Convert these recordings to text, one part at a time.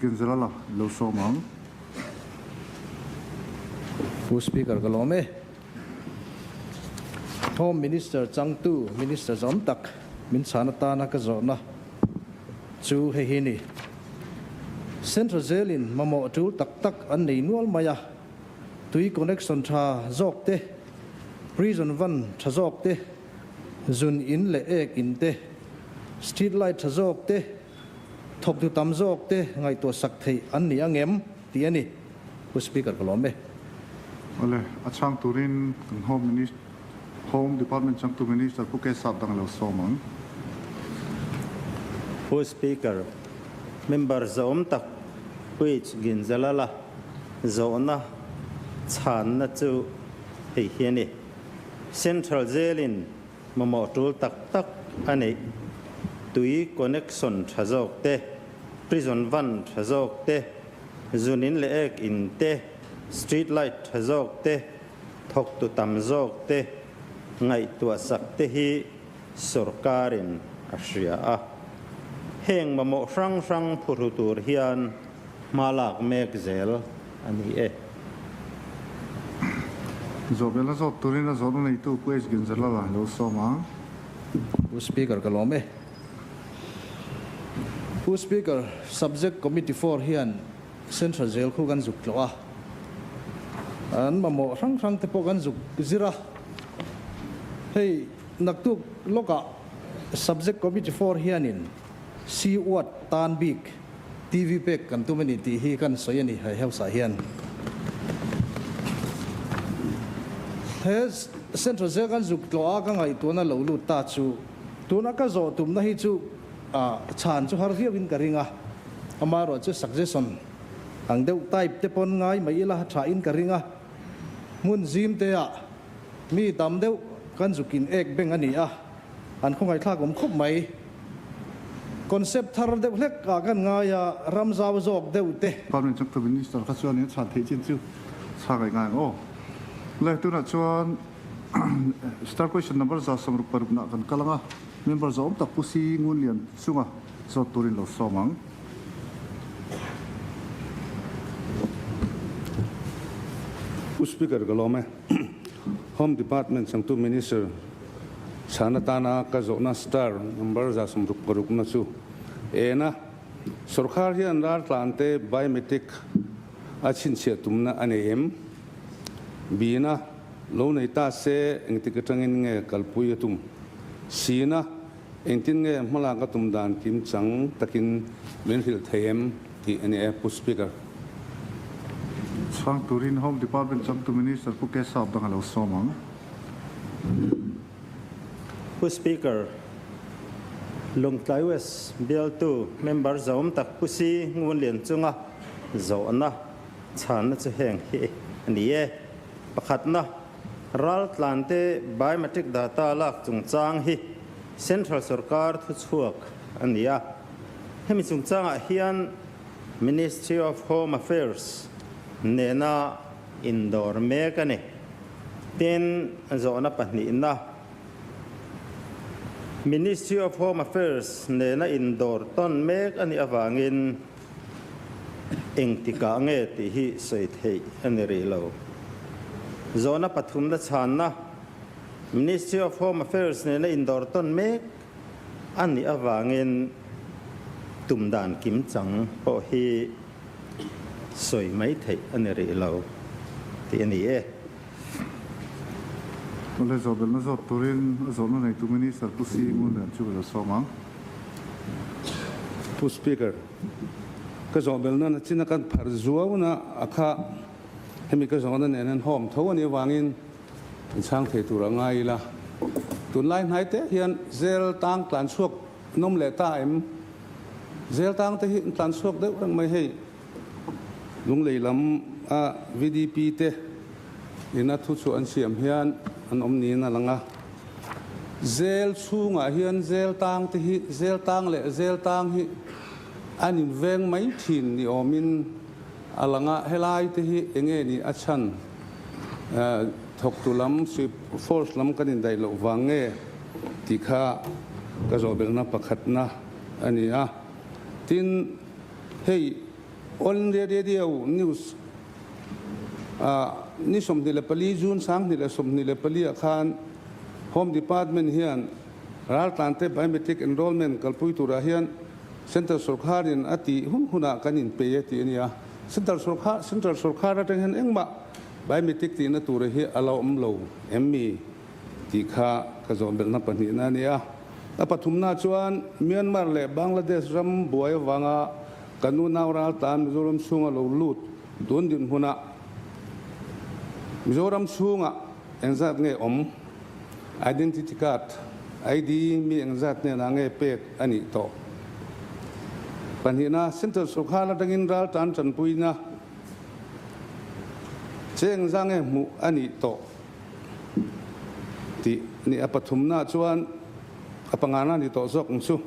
Ginzalala lo sawm ang. Pu Speaker ka lawm e. Home Minister changtu Minister zawm tak min chhan atana ka zawhna chu hei hi ni. Central Jail-in mamawh tul tak tak an nei nual mai a, tui connection tha zawk te, prison van tha zawk te, zun in leh ek in te, street light tha zawk te, thawktu tam zawk te ngaihtuah sak theih an ni ang em tih a ni. Pu Speaker ka lawm e. Awle, a chhang turin kan Home Minister, Home Department changtu Minister Pu Kesap dang a lo sawm ang. Pu Speaker, member zawm tak Puich Ginzalala zawhna chhanna chu hei hi a ni. Central Jail-in mamawh tul tak tak a neih. Tui connection tha zawk te, prison van tha zawk te, zun in leh ek in te, street light tha zawk te, thawktu tam zawk te ngaihtuah sak te hi sorkarin a hria a. Heng mamawh hrang hrang phuhru tur hian hma lak mek zel a ni e. Zawhbelna zawt turin a zawhna neitu Pu H. Ginzalala lo sawm ang. Pu Speaker ka lawm e. Pu Speaker, Subject Committee for hian Central Jail khu kan zuk tlawh a, an mamawh hrang hrang te pawh kan zuk zir a. Hei naktuk lawkah Subject Committee for hianin Siuat tan bik TV pek kan tum a ni tih hi kan sawi a ni he house ah hian. He Central Jail kan zuk tlawh a ka ngaihtuahna lo lut ta chu tuna ka zawh tumna hi chu chhan chu har viau in ka ring a, amaherawh chu suggestion ang deuh type te pawn ngai mai ila tha in ka ring a, hmun zim te ah mi tam deuh kan zuk in ek beng a ni a, an khawngaihthlak awm khawp mai. Concept thar deuh hlek ah kan ngai a, ram zau zawk deuh te. Parliament changtu Minister kha chuan in chhan theih chin chu chhak aih ngai ang aw. Le tunah chuan Star Question number 166 nah kan kal ang a, member zawm tak Pu Si Ngunlian chunga zawt turin lo sawm ang. Pu Speaker ka lawm e. Home Department changtu Minister chhan atana ka zawhna star number 166 na chu en a, sorkar hian raltlante biometric a chhinchhiah tumna a nei em? Bina lo nei ta se engtik atangin nge kalpui a tum? Sina engtin nge hmalak a tum dan kim chang takin min hrilh thei em tih a ni e, Pu Speaker. Chhang turin Home Department changtu Minister Pu Kesap dang a lo sawm ang. Pu Speaker, Lawngtlai West bialtu member zawm tak Pu Si Ngunlian chunga zawhna chhanna chu heng hi a ni e. Pakhatna, raltlante biometric data lak chungchang hi Central sorkar thuchhuak a ni a. Hemi chungchangah hian Ministry of Home Affairs nena indawr mek a ni. Tin, zawhna pahnihna, Ministry of Home Affairs nena indawr tawn mek a nih avangin engtikah nge tih hi sawi theih a ni rih lo. Zawhna pathumna chhanna, Ministry of Home Affairs nena indawr tawn mek a nih avangin tum dan kim chang pawh hi sawi mai theih a ni rih lo tih a ni e. Awle zawhbelhna zawt turin a zawhna neitu Minister Pu Si Ngunlian chu ka lo sawm ang. Pu Speaker, ka zawhbelhna na china kan phar zuauna a kha hemi ka zawhna nen hian hawm tho a nih avangin in chhang thei tur a ngai ila. Tunlai hnai te hian zel tang tlan chhuak nawm leh ta em? Zel tang te hi an tlan chhuak deuh reng mai hei. Lunglei lam a VDP te ina thu chhuah an siam hian an awm niin a lang a. Zel chhungah hian zel tang te hi zel tang leh zel tang hi an inveng mai thin ni awmin a lang a. Helai te hi enge ni a chhan? Thawktu lam force lam kan indaih loh vang nge tih kha ka zawhbelhna pakhatna a ni a. Tin, hei All India Radio News ah ni 24 June 2024 ah khan Home Department hian raltlante biometric enrollment kalpui turah hian Central sorkharin a tih hun hunah kan inpei e tih a ni a. Central sorkhar Central sorkhar atang hian engmah biometric tihna tura hi a la awm lo em mi tih kha ka zawh belhna pahnihna a ni a. A pathumna chuan Myanmar leh Bangladesh ram buai avanga kan unau raltlan Mizoram chhunga lo lut tun dinhmunah Mizoram chhungah engzat nge awm? Identity card, ID, mi engzat hnenah nge pek a nih tawh? Pahnihna, Central sorkar atangin raltlan tanpuina che engzah nge hmuh a nih tawh tih a ni. A pathumna chuan a pangana ni tawh zawk ang chu.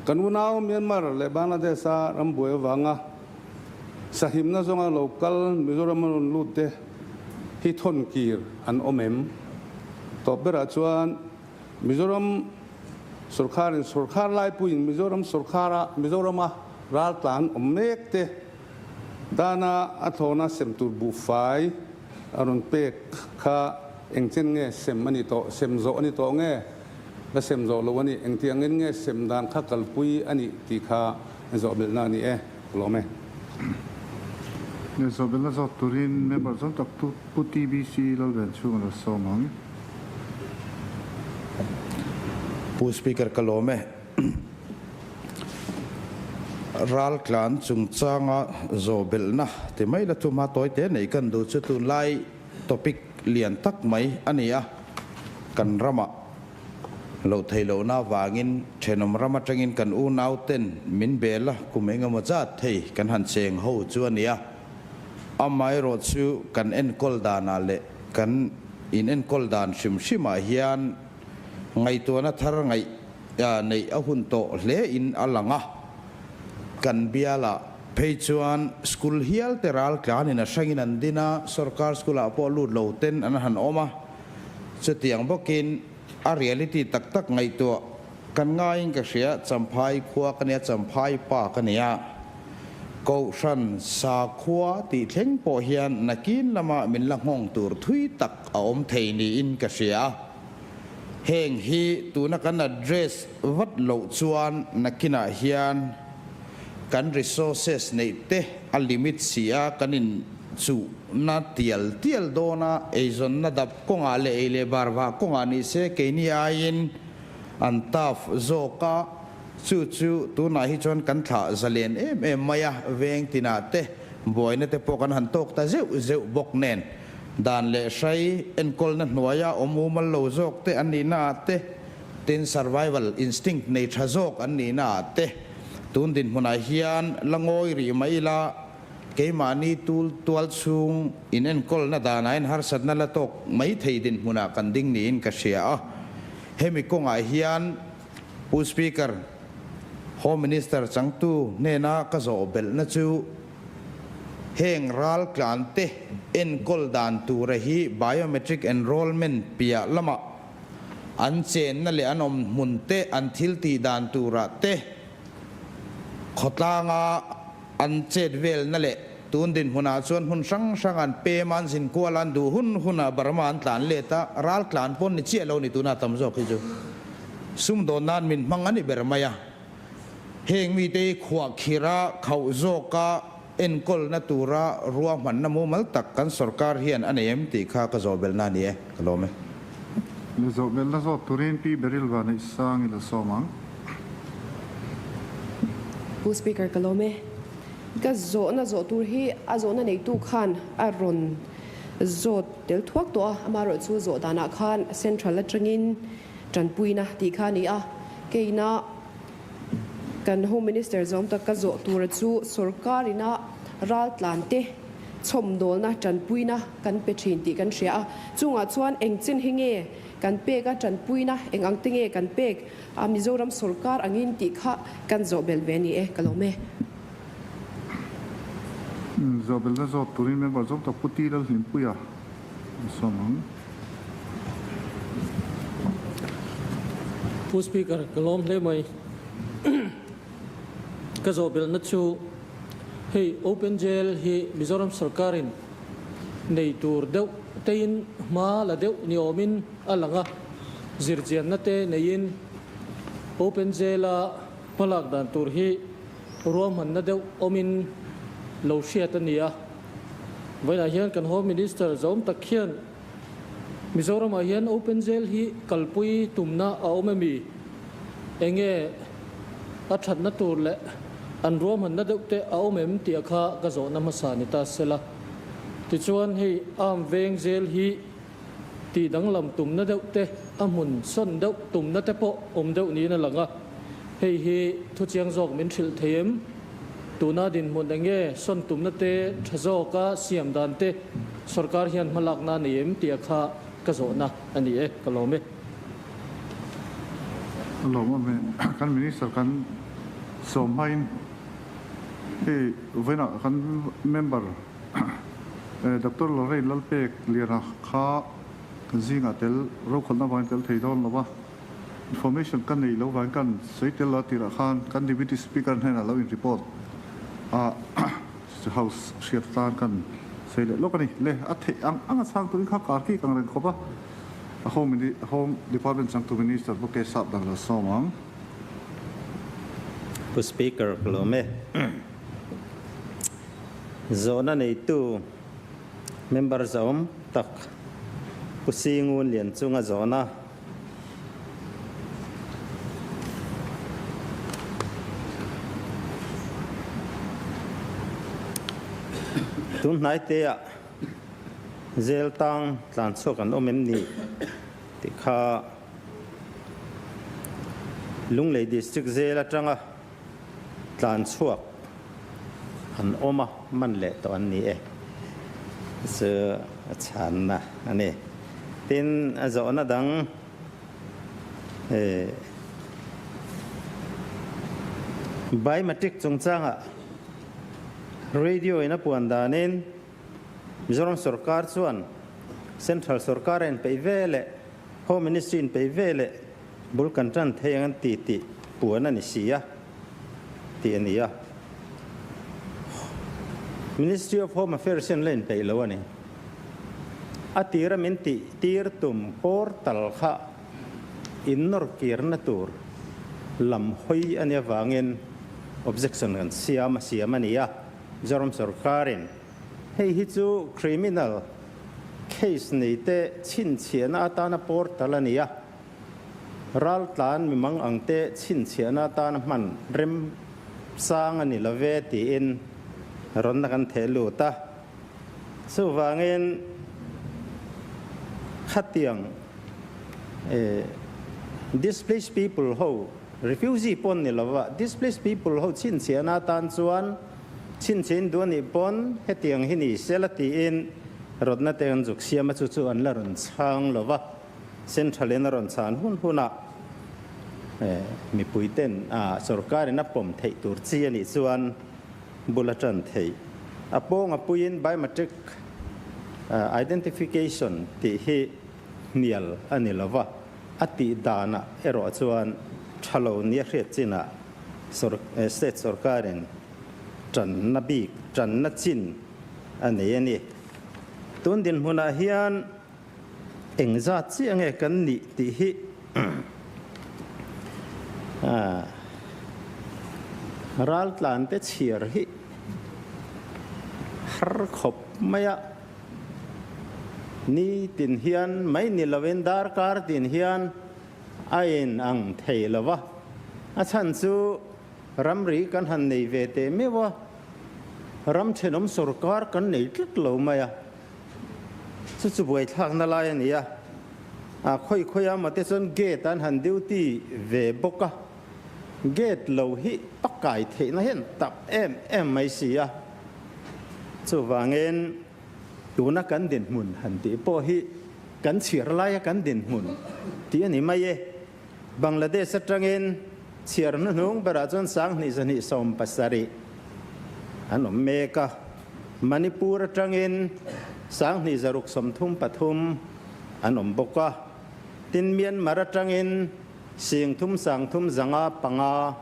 Kan unau Myanmar leh Bangladesh-a rambuai avanga sahimna zawnga lo kal Mizoram a rawn lut te hi thawn kir an awm em? Tawp berah chuan Mizoram sorkharin sorkhar laipuiin Mizoram sorkhara Mizorama raltlan awm mek te tana a thlawna sem tur buhfai a rawn pek kha engchen nge sem a ni tawh, sem zawh a ni tawh nge la sem zawh lo a ni, engtiangin nge sem dan kha kalpui a nih tih kha zawhbelhna a ni e, ka lawm e. Nge zawhbelhna zawt turin member zawng tak tu Pu TBC Lalven chhung a lo sawm ang. Pu Speaker ka lawm e. Raltlan chungchanga zawhbelhna ti mai la thum a tawi te nei kan duh chu tunlai topic lian tak mai a ni a, kan ramah loh theih lohna avangin thenawm ram atangin kan unau ten min bel a, kum engemaw zat thei kan han cheng ho chu a ni a. Amaherawh chu kan enkawl danah leh kan inenkawl dan hrim hrimah hian ngaihtuahna thar ngaih neih a hun tawh hle in a lang a. Kan bialah phei chuan school hial te ral tlanin a hrangin an din a, sorkar school ah pawh lut lo ten an han awm a. Chutiang bawkin a reality tak tak ngaihtuah kan ngaiin ka hria, Champhai khua ka nia, Champhai pa ka nia. Kohhran sakhua tih thleng pawh hian nakin lama min la nghawng tur thui tak a awm thei niin ka hria a. Heng hi tuna kan address vat loh chuan nakinah hian kan resources neih te a limit si a, kan in chuhna tial tial dawn a, eizawnna dap kawngah leh ei leh bar vah kawngah ni se keini aiin an tough zawk a, chu chu tunah hi chuan kan thlah zalen em em mai a, veng tinah te buaina te pawh kan han tawk ta zeuh zeuh bawk nen. Dan leh hrai enkawlna hnuaia awm mumal lo zawk te an nihna ah te, tin survival instinct nei tha zawk an nihna ah te, tun dinhmunah hian la ngawi rih mai ila, keimahni tul tual chhung in enkawlna danah hian harsatna la tawk mai thei dinhmunah kan ding niin ka hria a. Hemi kawngah hian Pu Speaker, Home Minister changtu hnena ka zawh belhna chu, Heng raltlan te enkawl dan tura hi biometric enrollment piah lamah an chenna leh an awm hmun te, an thil tih dan turah te, khawtlanga an chet velna leh tun dinhmunah chuan hmun hrang hrang an pem a, an zin kual a, an duh hun hunah Burma an tlan let a, raltlan pawn ni chiah lo ni tuna tam zawk hi chu sumdawn nan min hmang a ni ber mai a. Heng mite hi khuahkhirh a, khauh zawka enkawlna tura ruahmanna mumal tak kan sorkar hian a nei em tih kha ka zawhbelhna a ni e, ka lawm e. Ni zawhbelhna zawt turin Pi Beryl Vanneihsang i la sawm ang. Pu Speaker ka lawm e. Ka zawhna zawh tur hi a zawhna neitu khan a rawn zawt tel thuak tawh a, amaherawhchu zawh danah khan Central atangin Tanpuina tih kha a ni a, keina kan Home Minister zawm tak ka zawh tura chu sorkar ina raltlan te chhawmdawlna tanpuina kan pe thin tih kan hria a, chungah chuan eng chin hi nge kan pek a, tanpuina eng ang te nge kan pek a, Mizoram sorkar angin tih kha kan zawh belh ve a ni e, ka lawm e. Zawh belhna zawt turin member zawm tak Pu T Lalhlimpuia a sawm ang. Pu Speaker, ka lawm hle mai. Ka zawhbelhna chu Hei Open Jail hi Mizoram sorkarin nei tur deuh tein hma la deuh ni awmin a lang a, zirchianna te neiin Open Jail-a hmalak dan tur hi ruahmanna deuh awmin lo hriat a ni a. Vawiinah hian kan Home Minister zawm tak hian Mizoramah hian Open Jail hi kalpui tumna a awm emi? Enge a thatna tur leh an ruahmanna deuh te a awm em tih a kha ka zawhna hmasa ni ta sela. Tichuan hei arm veng jail hi tih danglam tumna deuh te a hmun sawn deuh tumna te pawh awm deuh niin a lang a. Hei hi thuchiang zawk min hrilh thei em? Tuna dinhmun enge sawn tumna te tha zawka siam dan te sorkar hian hmalakna a nei em tih a kha ka zawhna a ni e, ka lawm e. A lawm awm e, kan Minister kan sawm hmain hei vawiinah kan member Doctor Lorraine Lalpek Liana kha kan zingah tel rokhawlhna vangin tel thei dawn lo va. Information ka neih loh vangin kan sawi tel lo a tirah khan kan Deputy Speaker hnenah lo in report a House hriat atan kan sawi leh lawk a ni. Le a theih ang ang a chhang turin kha kar kik ang reng khawp a, a Home Home Department changtu Minister Pu K Sap dan la sawm ang. Pu Speaker ka lawm e. Zawhna neitu member zawm tak Pu Singun Lianchunga zawhna. Tun hnai te ah zel tang tlan chhuak an awm em ni tih kha Lunglei District zel atanga tlan chhuak an awm a, man leh tawh an ni e. Chu a chhanna a ni. Tin, a zawhna dang Biometric chungchangah radio in a puan danin Mizoram sorkar chuan Central sorkar a inpeih ve leh Home Ministry inpeih ve leh bul kan tan thei ang an ti tih puan a ni si a tih a ni a. Ministry of Home Affairs hian la inpeih lo a ni. A tira min tih tir tum portal kha innawr kirna tur lam hawi a nih avangin objection kan siam a siam a ni a. Mizoram sorkarin hei hi chu criminal case nei te chhinchhiahna atana portal a ni a. Raltlan mimang ang te chhinchhiahna atana hman rem sang a ni lo ve tiin rawnna kan theh lut a. Chuvangin khatiang displaced people ho, refugee pawn ni lova displaced people ho chhinchhiahna atan chuan chhinchhiahin duh a nih pawn hetiang hi ni sela tiin rawtna te kan zuk siam a, chu chu an la rawn chhang lova. Central in a rawn chhan hun hunah mipui ten sorkar in a pawm theih tur chi a nih chuan bul a tan theih. A pawng a puiin biometric identification tih hi hnial a ni lova, a tih danah erawh chuan tha lo nia hriat chinah state sorkarin tanna bik, tanna chin a nei a ni. Tun dinhmunah hian Engzat chiah nge kan nih tih hi raltlante chhiar hi har khawp mai a, ni tin hian mai ni lovin darkar tin hian a in ang thei lo va, a chhan chu ramri kan han nei ve teh meuh a, ram thenawm sorkar kan nei tlat lo mai a. Chu chu buaithlakna lai a ni a, a khawi khawi a mate chuan gate an han duty ve bawk a, gate lo hi a kai theihna hian tak em em mai si a, chuvangin tuna kan dinhmun han tih pawh hi kan chhiar laia kan dinhmun tih a ni mai e. Bangladesh atangin chhiar hnuhnung berah chuan 2270 an awm mek a, Manipur atangin 2633 an awm bawk a, tin Myanmar atangin 3305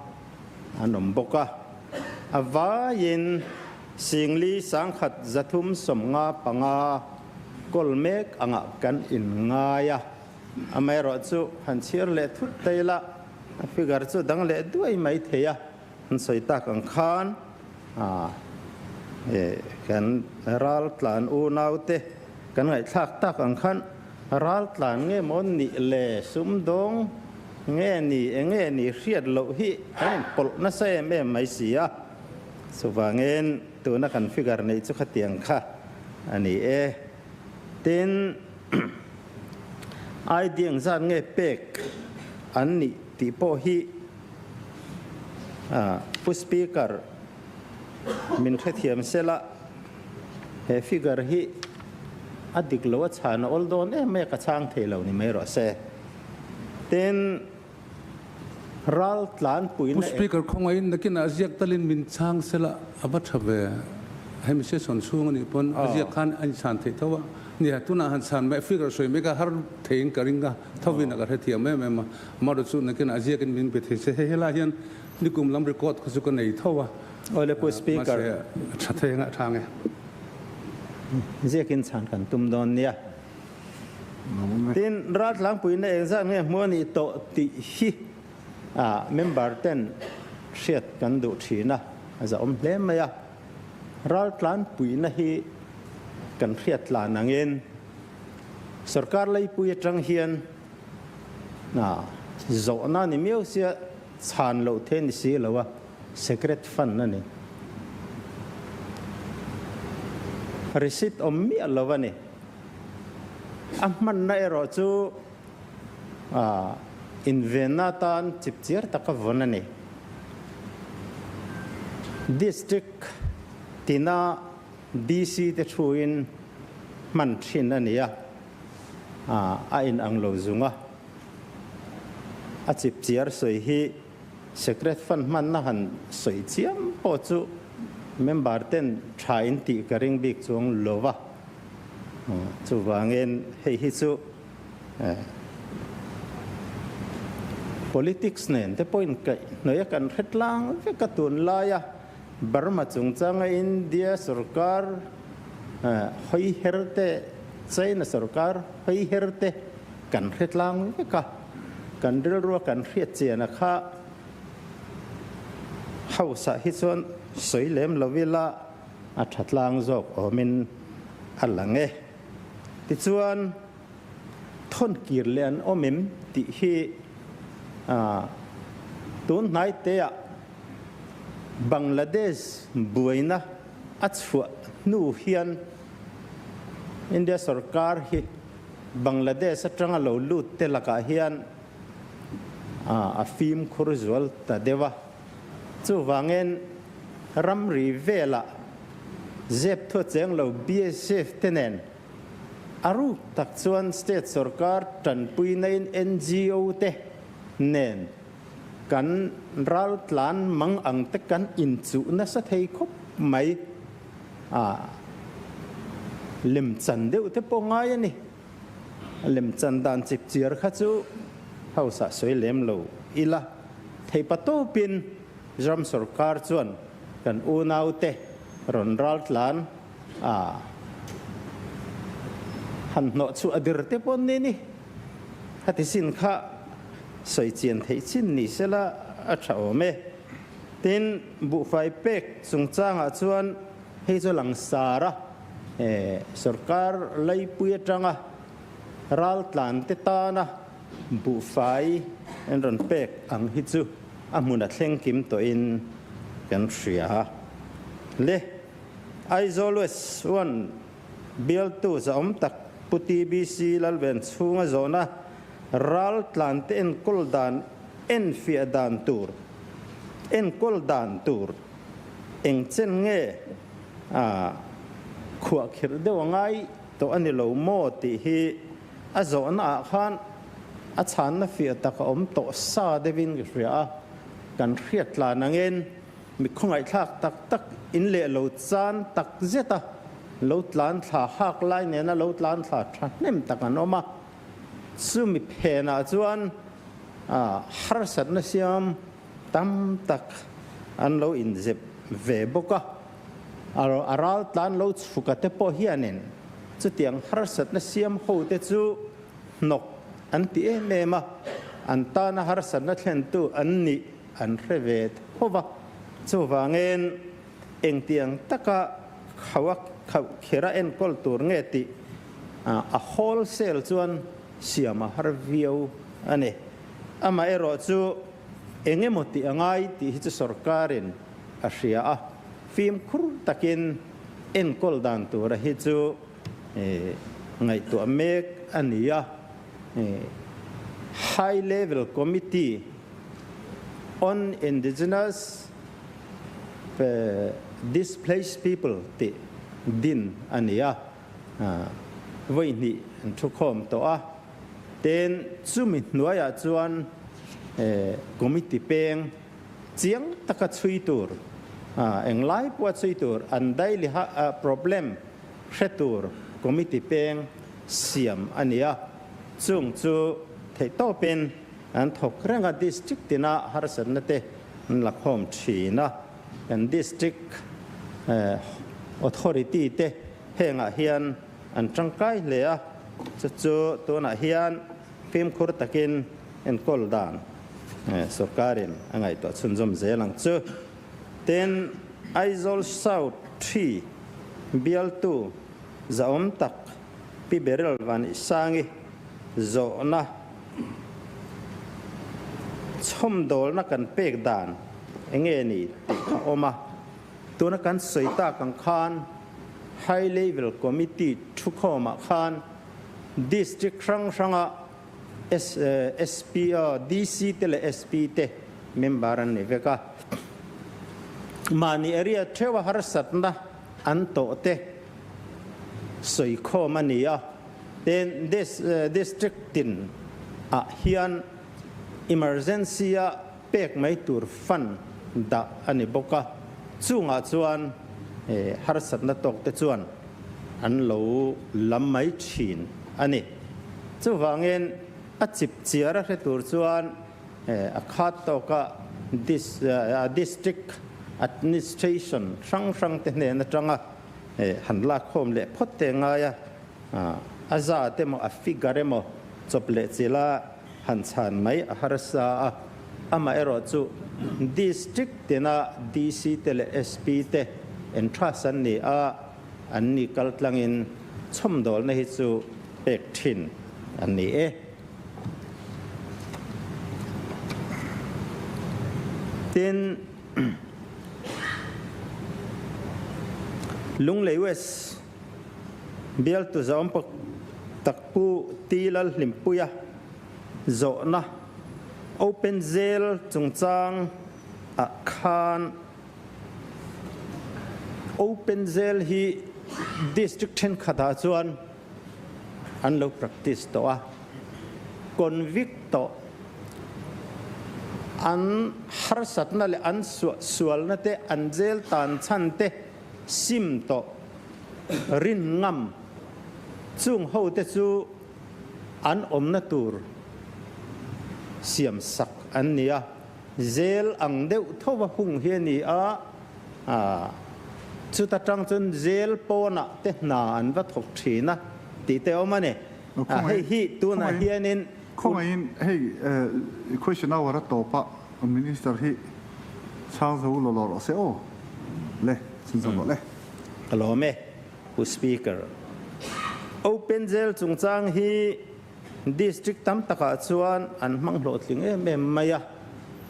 an awm bawk a, a vaiin. Singli 10 355 kawl mek angah kan inngai a. Amaherawhchu han chhiar leh thut ta ila, a figure chu dang leh duai mai thei a. An sawi tak ang khan kan raltlan unaute kan ngaihthlak tak ang khan raltlan nge maw nih le sumdawng nge ni eng nge ni hriat loh hi kan inpawlh nasa em em mai si a. Chuvangin tuna kan figure neih chu khatiang kha a ni e. Tin, ID engzat nge pek an nih tih pawh hi Pu Speaker, min hrethiam sela, he figure hi a dik lo a chhan a awl dawn em mai a, ka chhang thei lo ni mai rawh se. Tin, ral tlanpuina Pu Speaker, khawngaihin nakinah ziak talin min chhang sela a va tha ve. Hemi session chhung a nih pawn a ziak khan a inchhan theih tho a. Nia, tunah han chhan mai, figure sawi mai kha har theiin ka ring a, thovin a ka hrethiam em em a. Amaherawhchu chu nakinah a ziakin min pe thei se. Hei helai hian nikum lam record kha chu ka nei tho a. Awle Pu Speaker. Mahse, a tha thei anga a tha nge. Ziakin chhan kan tum dawn nia. Tin, raltlangpuina engzat nge hmu a nih tawh tih hi member ten hriat kan duh thin a, a zahawm hle mai a. Raltlanpuina hi kan hriat tlan angin sorkar leipui atang hian zawhna ni miau sia chhan loh the ni si lo a, secret fund a ni. Receipt awm miah lo a ni. A hmanna erawh chu invenna atan chipchiar taka vawn a ni. District tina DC te thuin hman thin a ni a, a inang lo zung a. A chipchiar sawi hi Secret Fund hmanna han sawi chiam pawh chu member ten tha in tih ka ring bik chuang lo va. Chuvangin hei hi chu politics nen te pawhin kaihhnawih a kan hre tlang vek a tunlaia Burma chungchanga India sorkar hawi her te China sorkar hawi her te kan hre tlang vek a, kan rilrua kan hriat chian a kha House ah hi chuan sawi lem lo ila a tha tlang zawk awmin a lang e. Tichuan, thawn kir leh an awm em tih hi tun hnai teah Bangladesh buaina a chhuah hnu hian India sorkar hi Bangladesh atanga lo lut te lakah hian a fimkhur zual ta deuh a. Chuvangin ramri velah zep thua cheng lo BSF te nen a ruk tak chuan state sorkar tanpuinain NGO te nen kan raltlan mang ang te kan inchuh nasa thei khawp mai a, lemchan deuh te pawh ngai a ni. Lemchan dan chipchiar kha chu House ah sawi lem lo ila, theipa tawpin ram sorkar chuan kan unaute rawn raltlan a han hnawh chhuah a dir te pawn ni ni. Hati sin kha sawi chian theih chin ni sela a tha awm e. Tin, buhfai pek chungchangah chuan Hei chu langsar a, sorkar laipui atanga raltlan te tana buhfai an rawn pek ang hi chu a hmun a thleng kim tawhin kan hria. Le Aizawl West One bialtu zahawm tak Pu TBC Lalven chhunga zawhna raltlan te enkawl dan enfiah dan tur enkawl dan tur Eng chen nge a khuah khirh deuh a ngai tawh a ni lo maw tih hi a zawhna ah khan a chhanna fiah tak a awm tawh sa deuhin ka hria a, kan hriat tlan angin mi khawngaihthlak tak tak in leh lo chan tak zet a lo tlan thla hak lai nena lo tlan thla thahnem tak an awm a, chumi phenah chuan harsatna siam Tam tak an lo inzep ve bawk a. A ral tlan lo chhuka te pawh hianin chutiang harsatna siam ho te chu hnawk an ti em em a, an tana harsatna thlentu an nih an hre ve tho va. Chuvangin engtiang taka khauh a khauh khera enkawl tur nge tih a wholesale chuan siam a har viau a ni. Amaherawhchu eng emaw tih a ngai tih hi chu sorkarin a hria a, fimkhur takin enkawl dan tura hi chu ngaihtuah mek a ni a. High Level Committee on Indigenous Displaced People tih din a ni a, vawi hnih an thukhawm tawh a. Tin, chumi hnuaiah chuan committee peng chiang taka chhui tur, englai pawha chhui tur, an daily problem hre tur committee peng siam a ni a. Chung chu theihtawpin an thawk reng a, district tina harsatna te an la khawm thin a. Kan district authority te hengah hian An tangkai hle a, chu chu tunah hian fimkhur takin enkawl dan sorkarin a ngaihtuah chhunzawm zel ang chu. Tin, Aizawl South Ṭhi bialtu zahawm tak Pi Beryl Vanisangi zawhna chhawmdawlna kan pek dan enge ni tih kha awm a. Tuna kan sawi tak ang khan High Level Committee thukhawmah khan District hrang hranga SP, DC te leh SP te member an ni vek a. Mahni area theuha harsatna an tawh te sawikhawm a ni a. Tin, District tin ah hian emergency a pek mai tur fund dah a ni bawk a, chungah chuan harsatna tawk te chuan an lo lam mai thin a ni. Chuvangin a chip chiar a hre tur chuan a khat tawka district administration hrang hrang te hnen atanga han lakkhawm leh phawt te ngai a, a zat emaw a figure emaw chawp leh chila han chhan mai a harsa a, amaherawh chu District tina DC te leh SP te entrust an ni a, an ni kaltlangin chhawmdawlna hi chu pek thin an ni e. Tin, Lunglei West Bialtu zawm tak Pu Ti Lalhlimpuia zawhna Open Jail chungchang ah khan Open Jail hi District thenkhat ah chuan an lo practice tawh a, convict tawh an harsatna leh an suahsualna te an jail tan chhan te sim tawh rin ngam chung ho te chu an awmna tur siam sak an ni a, zel ang deuh tho a hung hi a ni a, chuta tang chuan zel pawnah te hna an va thawk thin a tih te a awm a ni. Hei hi tunah hianin. Khawngaihin hei question hour a tawp a Minister hi chhang zo lo lawr rawh se aw le chhunzawm rawh le. Ka lawm e Pu Speaker. Open Jail chungchang hi District tam takah chuan an hmang hlawhtling em em mai a,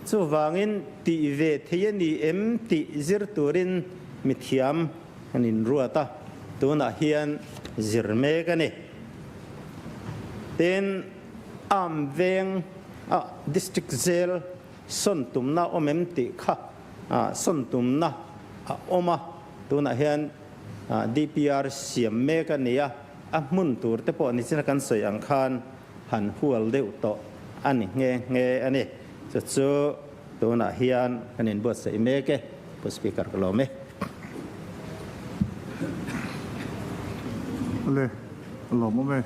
chuvangin tih ve thei a ni em tih zir turin mithiam an inruat a, tunah hian zir mek a ni. Tin, Arm veng a District Jail sawn tumna awm em tih kha sawn tumna a awm a, tunah hian DPR siam mek a ni a, a hmun tur te pawh nichina kan sawi ang khan han hual deuh tawh a ni nghe nghe a ni. Chu chu tunah hian kan inbuatsaih mek e, Pu Speaker ka lawm e. Awle, a lawmawm e.